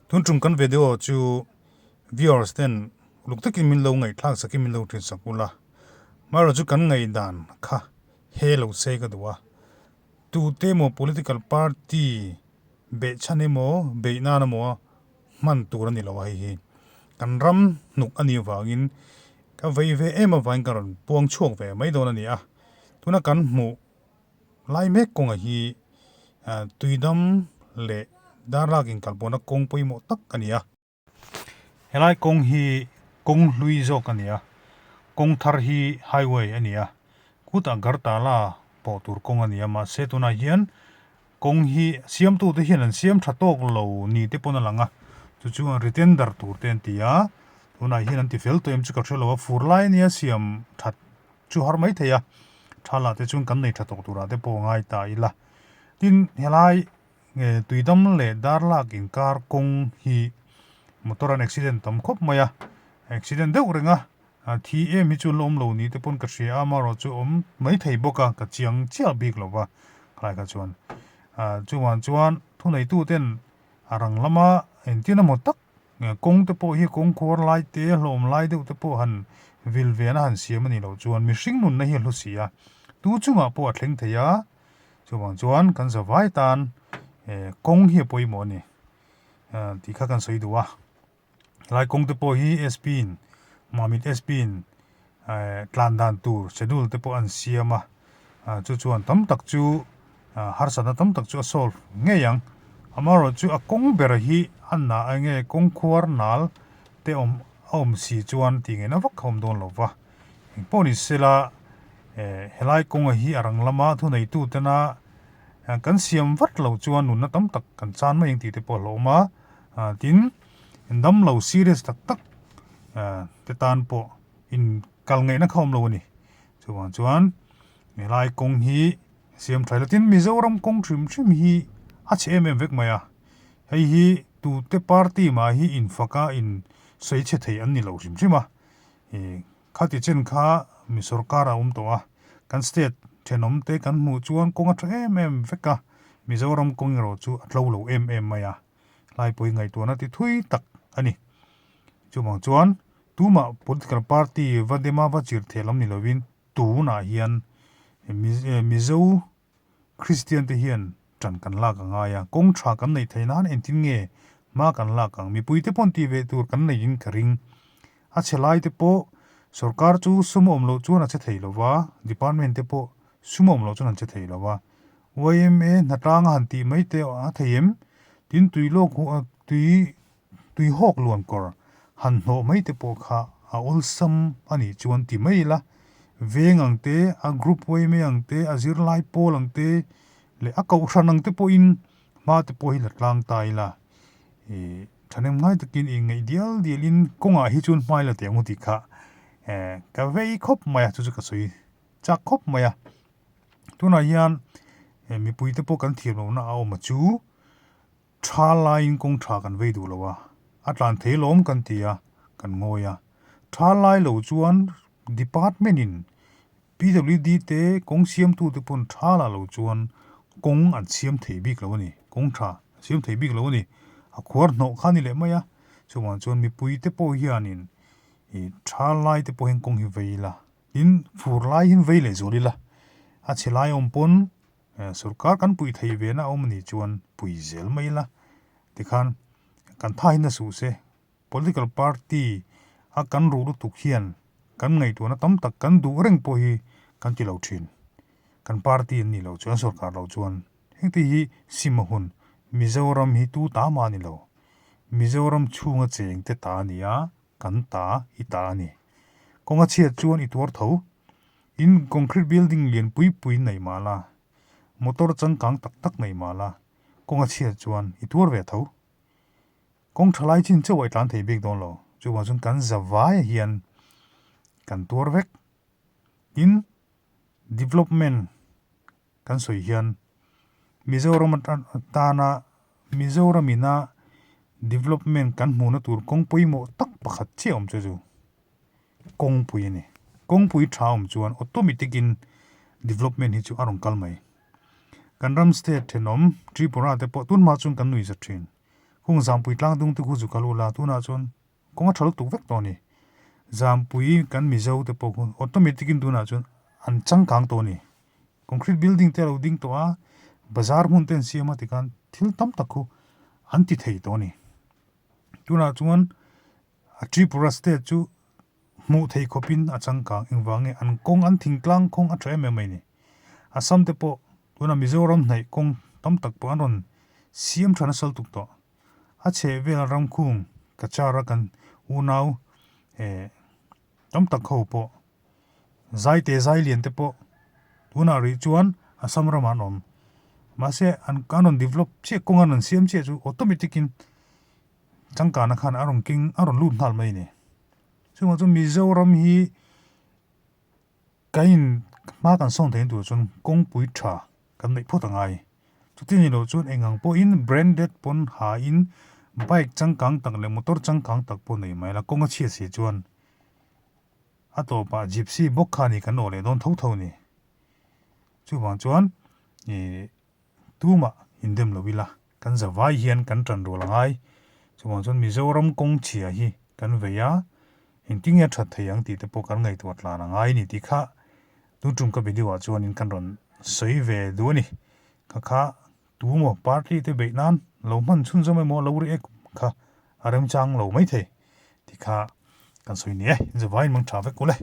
Tun tum kan video chu viewers ten uluk takin min lo ngaihthlak sakin min lo ṭin sak ula. Amaherawh chu kan ngaihdan kha he lo se ka duh a. Tute emaw political party behchhan emaw beih nan emaw hman tur a ni lo a hei hi. Kan ram hnuk a nih avangin ka vei ve em avangin ka rawn puang chhuak ve mai dawn a ni a. Tuna kan hmuh lai mek kawnga hi tuidam leh darlak inkalpawhna kawng pawimawh tak a ni a. Helai kawng hi kawng hlui zawk a ni a, kawng thar hi highway a ni a, kutah Gartala pawh tur kawng a ni a, mahse tunah hian kawng hi siamtute hian an siam tha tawk lo ni te pawn a lang a, chu chuan retender tur te an ti a, tunah hian an ti fel tawh em chu ka hre lo a, fur lai a nia siam that chu har mai thei a, tha lah te chuan kan nei tha tawk turah te pawh ngai ta ila, tin helai Nge tuidam leh darlak inkar kawng hi motor an accident tam khawp mai a, accident deuh reng a, thi em hi chu an la awm lo ni te pawn ka hria a, amaherawh chu awm mai thei bawk a, ka chiang chiah bik lo va khalai kha chuan. Chuvang chuan thuneitu ten a rang lama engtin emaw tak kawng te pawh hi kawng khuar lai te hlawm lai deuh te pawh han vil ve na han siam a nih loh chuan mihring nunna hi a hlu si a, tu chungah pawh a thleng thei a. Chuvang chuan kan zavai tan kawng hi a pawimawh a ni tih kha kan sawi duh a. Helai kawng te pawh hi SP in Mamit SP in tlan dan tur schedule te pawh an siam a, chu chuan tam tak chu harsatna tam tak chu a solve ngei ang. Amaherawh chu a kawng ber hi a na enge kawng khuar nal te awm a awm si chuan tih ngaihna vak a awm dawn lo va. Engpawh ni sela helai kawnga hi a rang lama thuneitu tena kan siam vat lo chuan nunna tam tak kan chan mai ang tih te pawh a hlauhawm a, tin dam lo serious tak tak te tan pawh in kal ngaihna kha awm lo a ni. Chuvang chuan helai kawng hi siam tha ila tin Mizoram kawng hrim hrim hi a chhe em em vek mai a, hei hi tute party mah hi infaka in sawi chhe thei an ni lo hrim hrim a. Ih khati chen kha mi sorkar a awm tawh a, kan state thenawm te kan hmuh chuan kawng a tha em em vek a, Mizoram kawng erawh chu a tlo lo em em mai a, hlai pawhin ngaihtuahna ti thui tak a ni. Chuvang chuan tumah political party va dema va chirh theh lam ni lovin tunah hian Mizo Kristian te hian ṭan kan lak a ngai a, kawng ṭha kan neih theih nan engtin nge hma kan lak ang? Mipui te pawn tih ve tur kan neiin ka ring. A chhe lai te pawh sorkar chu sum a awm loh chuan a che thei lo va, department te pawh sum a awm loh chuan an che thei lo va. YMA hnatlang a han tih mai te a thei em? Tin tui lawk tui Tui hawk luan kawr han hnawh mai te pawh kha a awlsam a nih chuan ti mai ila, veng ang te, a group uai mai ang te, a zirlai pawl ang te leh a kohhran ang te pawhin hma te pawh hi la tlang ta ila. Ih thahnem ngai takin ih ngaih dial dialin kawngah hi chuan hmai la teh ang u tih kha ka vei khawp mai a, chu chu ka sawi chak khawp mai a. Tunah hian mipui te pawh kan thiam lohna a awm a chu. Tha laiin kawng tha kan vei duh lo a, a tlan thei lawm kan ti a, kan ngawi a. Tha lai lo chuan department in PWD te kawng siamtu te pawn tha lah lo chuan kawng an siam thei bik lo a ni, kawng tha an siam thei bik lo a ni. A khuar hnawh kha a ni leh mai a, chuvang chuan mipui te pawh hianin ih tha lai te pawh hian kawng hi vei ila, tin fur lai hian vei leh zual ila, a chhe lai awm pawn Sorkar kan puih thei ve na a awm anih chuan pui zel mai ila tikhan kan tha hi na suh se political party a kan ruh lutuk hian kan ngaihtuahna tam tak kan duh reng pawh hi kan ti lo thin kan party an nih loh chuan sorkar loh chuan heng te hi sim a hun Mizoram hi tu ta mah a ni lo Mizoram chhunga cheng te ta a ni a kan ta i ta a ni kawnga chhiat chuan i tuar tho. In concrete building lian pui pui nei mah la, motor changkang tak tak nei mah la, kawng a chhiat chuan i tuar ve tho. Kawng tha lai chin chauh a i tlan thei bik dawn lo, chuvang chuan kan za vai hian kan tuar vek. Tin, development kan sawi hian Mizoram atana Mizoram ina development kan hmuhna tur kawng pawimawh tak pakhat chiah awm chu chu kawngpui a ni. Kawngpui tha awm chuan automatic in development hi chu a rawn kal mai. Kan ram state thenawm Tripura te pawh tunhma chuan kan nuih za thin. Khung Zampui tlangdung te khu chu kal ula tunah chuan kawng a tha lutuk vek tawh a ni. Zampui kan Mizo te pawh khu automatic in tunah chuan an changkang tawh a ni. Concrete building te a lo ding tawh a, bazar hmun te an siam a tikhan thil tam tak khu an ti thei tawh a ni. Tunah chuan a Tripura state chu hmuh theih khawpin a changkang engvang nge an kawng an thingtlang kawng a tha em em mai ni. Assam te pawh tuna Mizoram hnaih kawng tam tak pawh an rawn siam tha nasa lutuk tawh. A chheh vel ramkhung Cachar a kan unau eh tam tak ho pawh Zaite zai lian te pawh tunah rih chuan Assam ramah an awm. Mahse an an rawn develop chiah kawng an rawn siam chiah chu automatic in changkana khan a rawn keng a rawn lut nghal mai a ni. Chuvang chuan Mizoram hi kan in hma kan sawn theih tur chuan kawngpui tha kan neih phawt a ngai. Chuti ni loh chuan eng ang pawhin branded pawn ha in bike changkang tak leh motor changkang tak pawh nei mai la kawng a chhiat si chuan a tawpah gypsy bawk kha ni kan awh leh dawn tho tho a ni. Chuvang chuan ih tumah indem lo ila kan zavai hian kan tan rual a ngai. Chuvang chuan Mizoram kawng chhia hi kan vei a, engtin nge a that thei ang tih te pawh kan ngaihtuah tlan a ngai a ni tih kha tun tum ka video ah chuanin kan rawn sawi ve duh a ni. Kha kha tu maw party te beih nan lo hman chhunzawm emaw lo react kha a remchang lo maithei tih kha kan sawi ni e. Zavaiin mang tha vek ule.